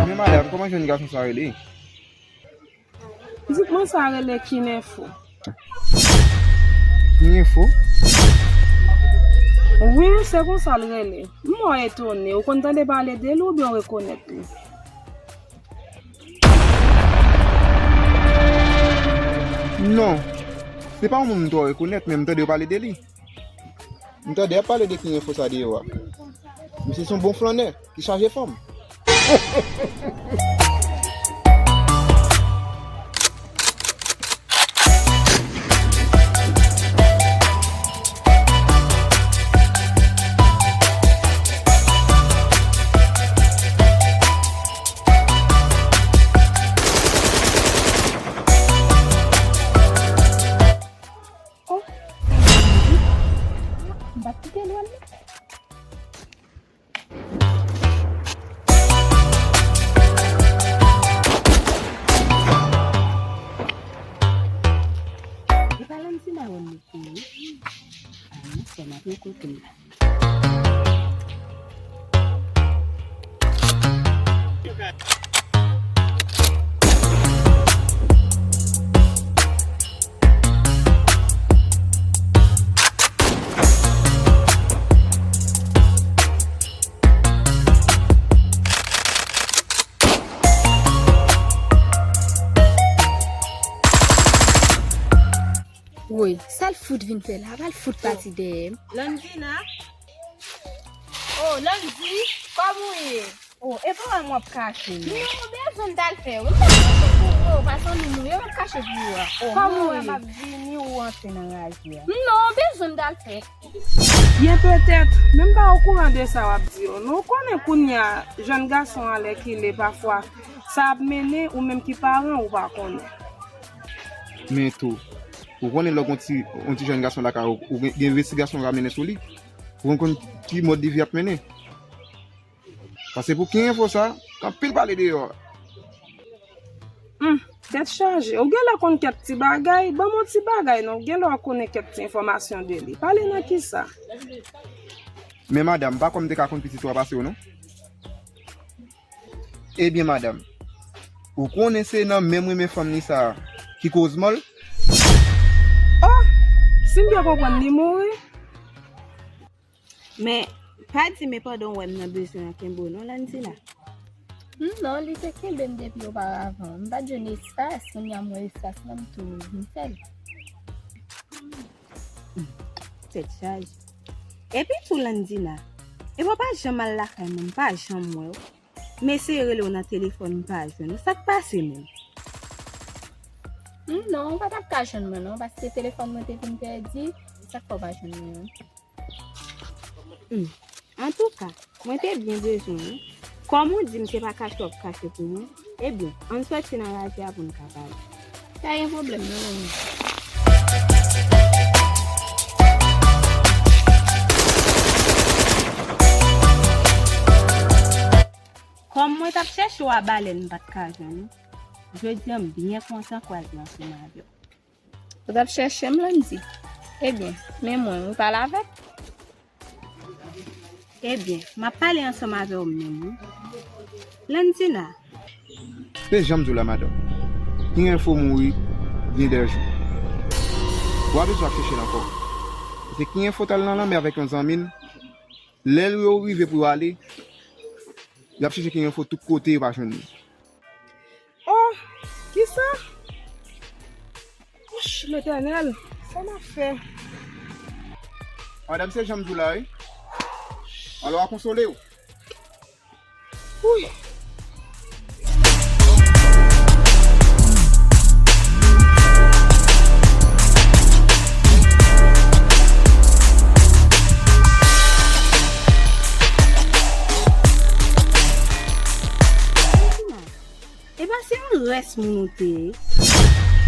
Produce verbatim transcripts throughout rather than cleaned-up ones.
Men madanm, kòman jèn gason sa rele? Di mwen sa rele King Info. King Info? Wi, se konsa l rele. M wè w etone. Ou konn tande pale de li oubyen w rekonèt li? Non. Se pa yon moun m twò rekonèt, men m tande yo pale de li. M tande y ap pale de King Info sa deyò a. Misye se yon bon flannè ki chaje fanm. Oh. M pa t kite l wè l non. E pa Landy Mawon li te ye. Ah, non, sè m ap yon kote la. Woy, sa l fout vin fè la? Apa l fout pati dèyè m? Landina? Oh, Landy, kòman w ye? Oh, e pa wè m w ap kache non. Non, bezwen m t al fè wi. M t al kache pou ou, paske nou mouye, m ap kache pou ou a. Oh, kòman w ye? M ap vini, ou antre nan raje a. Non, bezwen m t al fè. Byen petèt, men m pa okouran de sa w ap di yo non. Ou konnen kounye a, jèn gason alèkile pafwa, sa ap mennen, ou menm ki paran, ou pa konnen. Men tou, ou konnen lè w gon ti, yon ti jèn gason lakay ou, ou gen, gen envestigasyon w ka mennen sou li, pou w konn ki mòd de vi ap mennen. Paske pou King Info sa, gen anpil pale deyò. Hum, tèt chaje. Ou genlè konn kèk ti bagay, ban m yon ti bagay non. Ou genlè w konnen kèk ti enfòmasyon de li. Pale nan kisa? Men madanm, m pa kwè m te ka konn pitit ou a pase w non. Ebyen madanm, ou konnen se nan menm renmen fanm li sa a ki koz mò l? Oh, si m byen konprann li mouri. Men, pa di men pandan w wè m nan bezwen an kenbe w non, Landina. Hmm, non, li te kenbe m depi oparavan. M pa t jwenn espas, kounye a m wè espas lan, m tou vin fè l. Hmm, tèt chaje. Epi tou, Landina, epi w pa janm al lakay mwen, m pa janm wè w. M eseye rele w nan telefòn, m pa jwenn ou. Sa k pase menm? Hmm, non, ou pa t ap ka jwenn mwen non, paske telefòn mwen te vin pèdi, se sa k fè w pa jwenn mwen an. Hmm. Antouka, mwen te byen bezwen w wi. Kòm ou di m se pa kache w ap kache pou mwen, ebyen, ann sòti nan raje a pou n ka pale. Pa gen pwoblèm non, manmi. Kòm mwen t ap chèche w a Balèn, m pa t ka jwenn ou. Jodi a, m byen kontan kwaze ansanm avè w. Ou t ap chèche m, Landy? Ebyen, men mwen, ou pale avèk? Ebyen, m ap pale ansanm avè w menm, wi. Landina. Se jan m di w la, madanm. King Info mouri gen de jou. Ou pa bezwen ap chèche l ankò. Se King Info t al nan lanmè avèk yon zanmi l. Lè yo rive pou yo ale, y ap chèche King Info tout kote, yo pa jwenn li. Oh, kisa? Ouch, Letènèl, sa m ap fè? Madanm, se jan m di w la, wi. Alò, a konsole w. Wi. Epa se yon rès moun ou te ye.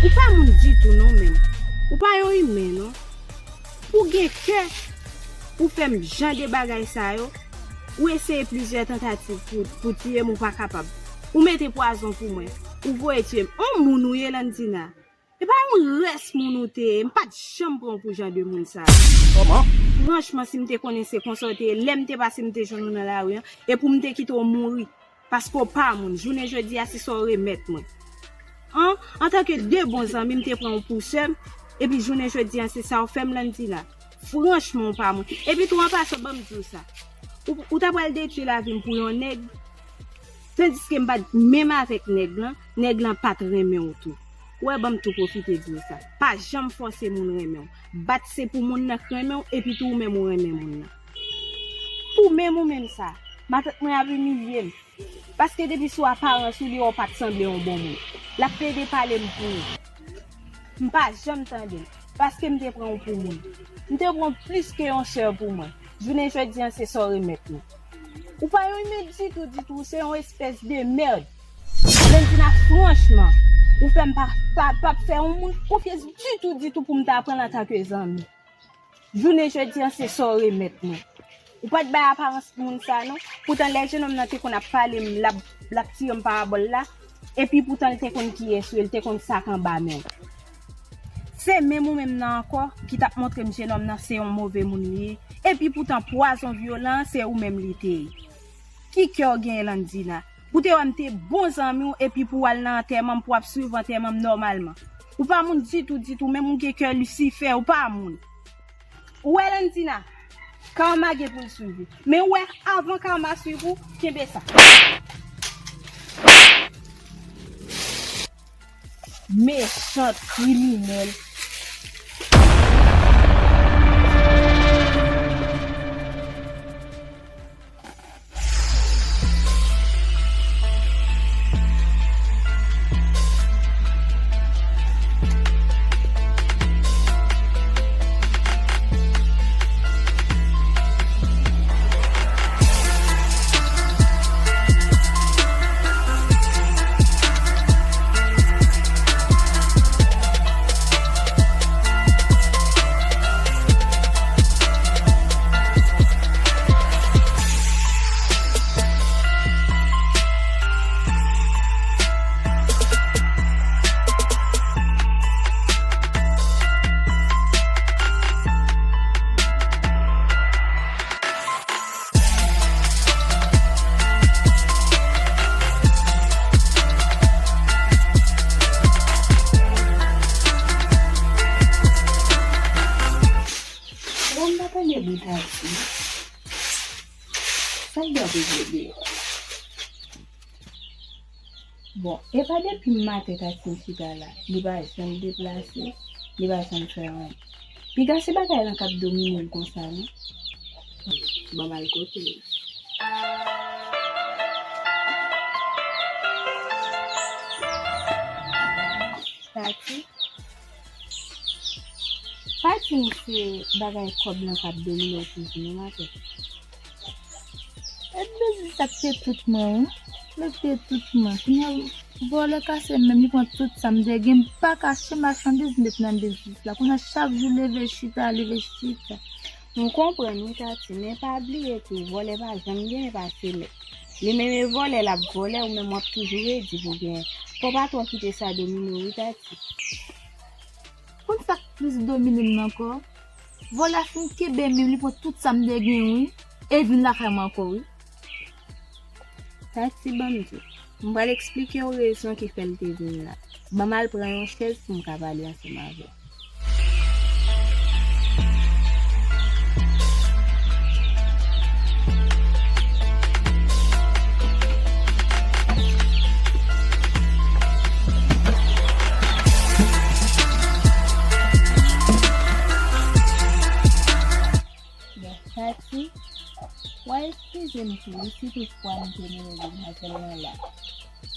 Ou pa moun ditou non menm. Ou pa yon imen non. Pou gen kè pou fè m jan de bagay sa yo. Ou eseye plizyè tantativ pou, pou tiye m, ou pa kapab. Ou mete pwazon pou mwen. Ou voye tiye m. On moun ou ye, Landina. Epa yon rès moun ou te ye. M pa t janm pran w pou jan de moun sa. Kòman? Franchman, si m te konnen se konsa w te ye, lè m te pase m te jwenn ou nan lari an, e pou m te kite w mouri. Paske w pa moun. Jounen jodi a, se sa w remèt mwen. An, antanke de bon zanmi, m te pran w pou sè m, epi jounen jodi a, se sa w fè m, Landina. Franchman, w pa moun. Epi tou, an pasan, ban m di w sa. Ou, ou ta pral detwi lavi m pou yon nèg, tandiske m pa t menm avèk nèg lan, nèg lan pa t renmen w tou. Ou wè, ban m tou pwofite di w sa. Pa janm fòse moun renmen w. Bat se pou moun nan k renmen w, epi tou ou menm ou renmen moun nan. Pou menm ou menm sa, matant mwen ap imilye m. Paske depi sou aparans ou, li wè w pa t sanble yon bon moun. L ap plede pale m pou ou. M pa janm tande l, paske m te pran w pou moun. M te pran w plis ke yon sè pou mwen. Jounen jodi a, se sa w remèt mwen. Ou pa yon imil ditou, ditou, ou se yon espès de mèd. Landina, franchman, ou fè m pa, pa, p ap fè yon moun konfyans ditou, ditou pou m ta pran l antanke zanmi. Jounen jodi a, se sa w remèt mwen. Ou pa t bay aparans moun sa non. Poutan lè jenòm nan te konn ap pale m, l ap, l ap tire m parabòl la, epi poutan l te konn kiyès ou ye, l te konn sa k anba men w. Se menm ou menm nan ankò ki t ap montre m jenòm nan se yon move moun li ye, epi poutan pwazon vyolan an se ou menm li te ye. Ki kè w genyen, Landina? Pou te wè m te bon zanmi w, epi pou w al nan antèman m, pou w ap swiv antèman m nòmalman. Ou pa moun ditou, ditou, menm ou gen kè Lisifè, ou pa moun. Ou wè, Landina, Karma gen pou l swiv ou. Men ou wè, avan Karma swiv ou, kenbe sa. Mechant kriminèl. Bon, m pa tande bri Tati. Sa l gen pou vle deyò la? Bon, e pa depi maten Tati chita la, li pa janm deplase, li pa janm fè anyen. Piga se bagay lan k ap domine l konsa, non? Ban m al kote l. Tati? Pa di m se bagay kòb lan k ap domine w toujou non, ma tèt. E bezwen sa k te tout mwen, wi. Li te tout mwen. Kounye a, vòlè kase menm, li pran tout sa m te gen. M pa k achte machandiz, m met nan biznis la. Kounye a, chak jou, leve chita, leve chita. M konprann, wi, Tati, men pa bliye tou, vòlè pa janm genyen pase mèt. Li menm e vòlè l ap vòlè, ou menm w ap toujou redi pou genyen. Fò w pa twò kite sa domine w, wi, Tati. Konn sa k plis domine m nan ankò? Vòlè a fin kenbe m, li pran tout sa m te gen, wi. E vin lakay mwen ankò, wi. Tati, ban m di w. M pral eksplike w rezon ki fè l te vin la. Ban m al pran yon chèz pou m ka pale ansanm avè w. Bon, Tati, w a eskize m tou wi si toutfwa m te mennen demwazèl lan la.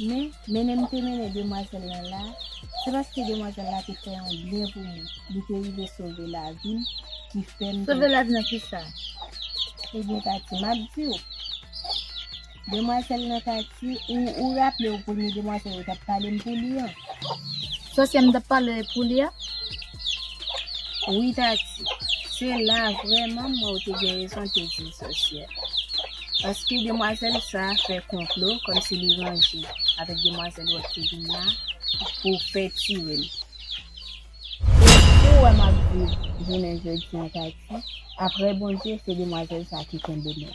Men, mennen m te mennen demwazèl lan la, se paske demwazèl la te fè yon byen pou mwen. Li te rive sove lavi m, ki fè m te... Sove lavi nan kisa? Ebyen, Tati, m ap di w. Demwazèl nan Tati, ou, ou raple w premye demwazèl ou t ap pale m pou li an? Sòsyè m t ap pale pou li a? Wi, Tati. Se la vrèman m wè w te gen rezon te di l sòsyè. Paske demwazèl sa a fè konplo kòmsi li ranje avèk demwazèl ou te vin la pou fè tire l. E si w wè m ap viv jounen jodi an, Tati, Apre Bondye, se demwazèl sa ki kenbe m la.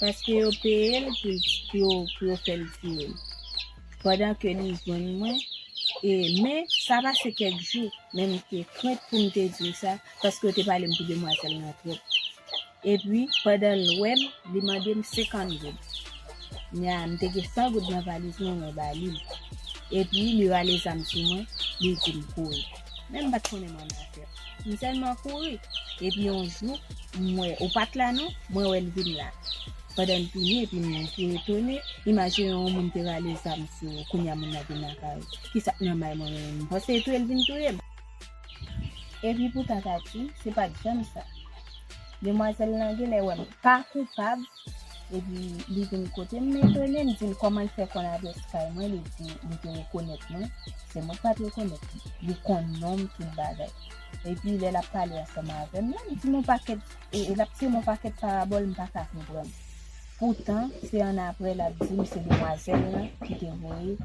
Paske yo peye l pou, pou yo, pou yo fè l tire m. Pandan ke li jwenn mwen, e, men sa pase kèk jou, men m te krent pou m te di l sa, paske yo te pale m pou demwazèl lan twòp. Epi, pandan l wè m, li mande m senkant goud. Nya, m te gen san goud nan valiz mwen, mwen ba li l. Epi, li rale zam sou mwen, li di m kouri. Men m pa t konnen m annafè. M sèlman kouri. Epi yon jou, m wè, ou pa t la non, mwen wè l vin la. Pandan l vini, epi m tou etone, imajine yon moun te rale zam sou ou, kounye a moun nan vin lakay ou. Kisa k nan may mwen menm? M panse e touye l vin touye m. Epi poutan Tati, se pa t janm sa. Demwazèl lan genlè wè m pa koupab, epi li vin kote m, m etone, m di l kòman l fè konn adrès kay mwen, li di li te rekonèt mwen, se mwen k pa t rekonèt li, li konn non m, tout bagay. Epi lè l ap pale ansanm avè m, l ap di m yon pakèt, e, e l ap tire m yon pakèt parabòl m pa ka konprann. Poutan, se annapre l ap di m se demwazèl lan ki te voye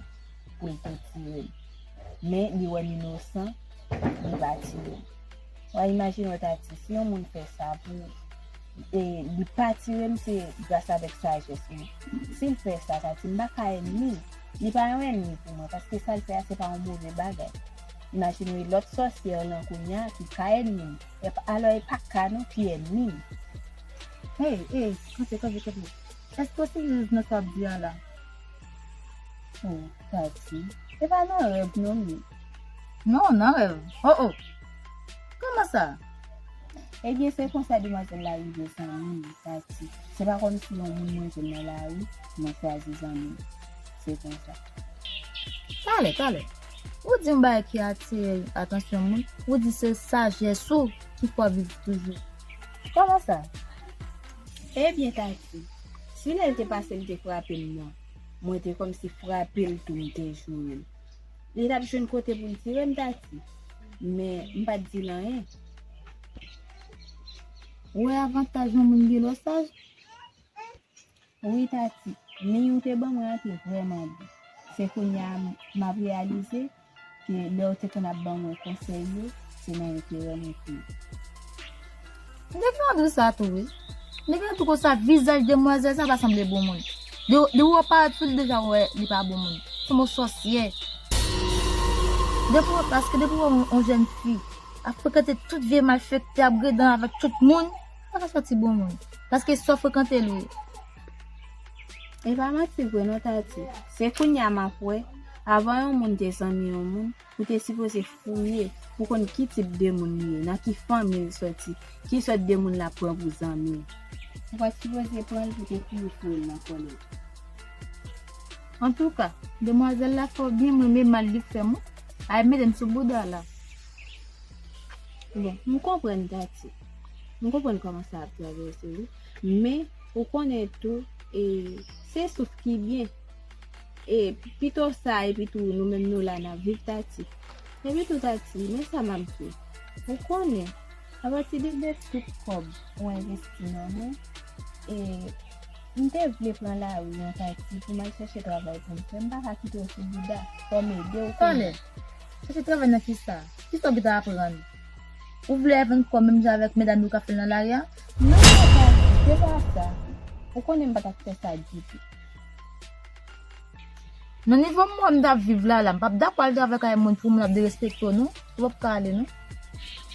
pou l te tire m. Men li wè m inosan, li pa tire m. W a imajine w Tati, si yon moun fè sa pou, e, li pa tire m, se gras avèk sajès mwen. Si l fè sa, Tati, m pa ka ènmi l. Li pa yon ènmi pou mwen, paske sa l fè a, se pa yon move bagay. Imajine w lòt sòsyè lan kounye a ki ka ènmi m. E pa, alò, e pa ka non ki ènmi m. Hey, hey, kanpe, kanpe, kanpe. Èske w serye nan sa w ap di a la? Oh, Tati, se pa nan rèv non, men. Non, nan rèv. Oh, oh. Kòman sa? Ebyen, se konsa demwazèl la rive zanmi m, Tati. Se pa kòmsi yon moun mwen jwenn nan lari, mwen chwazi zanmi m. Se konsa. Talè, talè. Ou di yon bagay ki atire atansyon moun, ou di se sajès ou ki fè w viv toujou. Kòman sa? Ebyen, Tati, si lè l te pase l te frape m nan, mwen te kòmsi frape l tou, m te joure l. Li t ap jwenn kote pou l tire m, Tati. Men, m pa t di l anyen. Ou wè avantaj yon moun gen lè w saj? Wi, Tati, liy ou te ban mwen an te vrèman bon. Se kounye a m, m ap reyalize ke lè w te konn ap ban mwen konsèy yo, se nan enterè mwen pou yo. M te gen anvi sa tou, wi. M te gen anvi konsa, vizaj demwazèl sa pa sanble bon moun. De, depi w ap parèt sou li deja, w wè li pa bon moun. Se yon sòsyè. Depi w, paske depi w wè yon, yon jèn fi ap frekante tout vye malfektè, ap gredan avèk tout moun, pa ka sòti bon moun. Paske sa w frekante l, wi. E pa manti vre non, Tati. Se kounye a m ap wè, avan yon moun te zanmi yon moun, ou te sipoze fouye pou konn ki tip de moun li ye, nan ki fanmi l sòti, ki sòt de moun l ap pran pou zanmi l. Ou pa t sipoze pran l pou te fouye fouye l nan kòlèj. Antouka, demwazèl la fè w byen, m renmen mal li fè m, wi. Ay, mete m sou bouda la. Bon, m konprann, Tati. M konprann kòman sa ap travèse w, wi. Men, ou konnen tou, e, se souf ki byen. E, pito sa, epi tou, nou menm nou la, n ap viv, Tati. Epi tou, Tati, men sa m ap di w. Ou konnen, apati de, de tout kòb ou envesti nan mwen, e, m te vle pran lari an, Tati, pou m al chèche travay pou m fè. M pa ka kite w sou bouda, fò m ede w. Talè, chèche travay nan kisa? Kisa w gentan aprann? Ou vle al vann kò w menm jan avèk medam yo k ap fè l nan lari a? Non, Tati, se pa sa. Ou konnen m pa t ap fè sa ditou. Nan nivo mwen m t ap viv la, la, m p ap dakò al travay kay moun pou moun ap derespekte w, non. Ou p ap ka ale, non.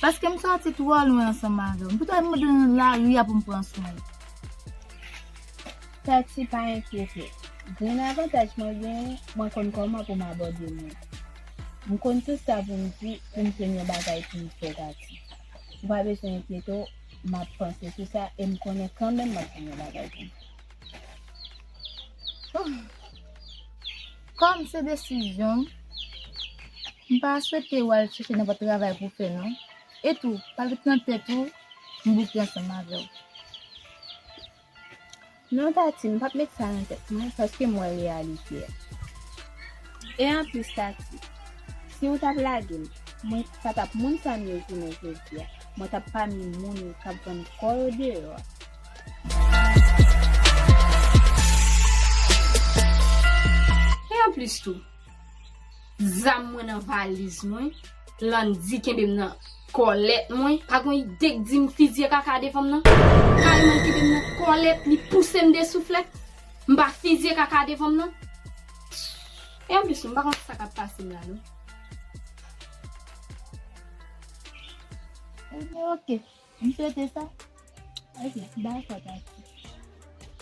Paske m sòti twò lwen ansanm avè w. M pito al mande nan lari a pou m pran swen w. Tati, pa enkyete w. Grenn avantaj mwen genyen, mwen konn kòman pou m abòde moun. M konn tout sa pou m di, pou m jwenn yon bagay pou m fè, Tati. Ou pa bezwen enkyete w, m ap panse sou sa e m konnen kanmenm m ap jwenn yon bagay pou m fè. Kòm se desizyon w, m pa swete w al chèche nenpòt travay pou w fè, non. E tou, pa met nan tèt ou, m bouke ansanm avè w. Non, Tati, m p ap met sa nan tèt mwen, paske m wè reyalite a. E anplis, Tati, si w t ap lage m, mwen pa t ap moun sa m ye jounen jodi a. Mwen t ap pami moun k ap vann kò yo deyò a. E anplis tou, zam mwen nan valiz mwen, Landy kenbe m nan, kòlèt mwen, pa gon ide k di m fizye kaka devan m nan. Kareman l kenbe m nan kòlèt, li pouse m de souflèt. M pa fizye kaka devan m nan. E anplis, m pa konn sa k ap pase m la, non. Ebyen, oke. M swete sa. Oke, dakò, Tati.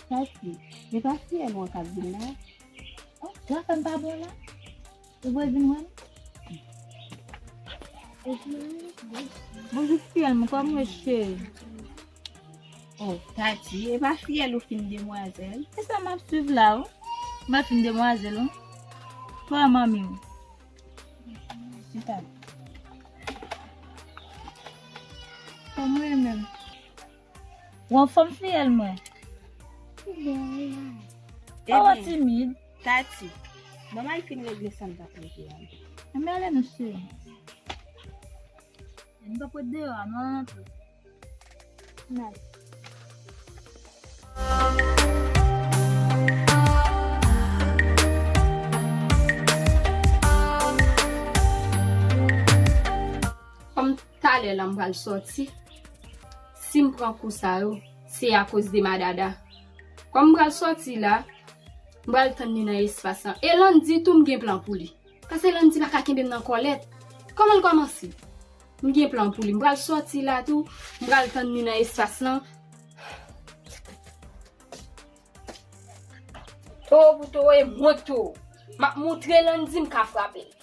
Tati, e pa fiyèl ou an k ap vin la? Oh, zafè m pa bon la. Ou vle vin wè m? Bonjou, fiyèl mwen, kòman w ye, cheri? Oh, Tati, e pa fiyèl ou fin demwazèl? E sa m ap swiv la, wi. M pa fin demwazèl, wi. Kòman manmi w? Chita. Kòman w ye menm? Ou anfòm, fiyèl mwen? Ou timid? Tati, ban m al fin regle sa m t ap regle a. Ann ale non, cheri. Nou p ap ret deyò a, nou al antre. N ale. Kòm talè la m pral sòti, si m pran kou sa yo, se akoz de Madada. Kòm m pral sòti la, m pral tann li nan espas lan. E Landy tou, m gen plan pou li. Paske Landy pa ka kenbe m nan kòlèt. Kòman l kòmanse? M gen plan pou li. M pral sòti la tou. M pral tann li nan espas lan. Towo pou towo, e mwen k towo. M ap moutre Landy m ka frape l.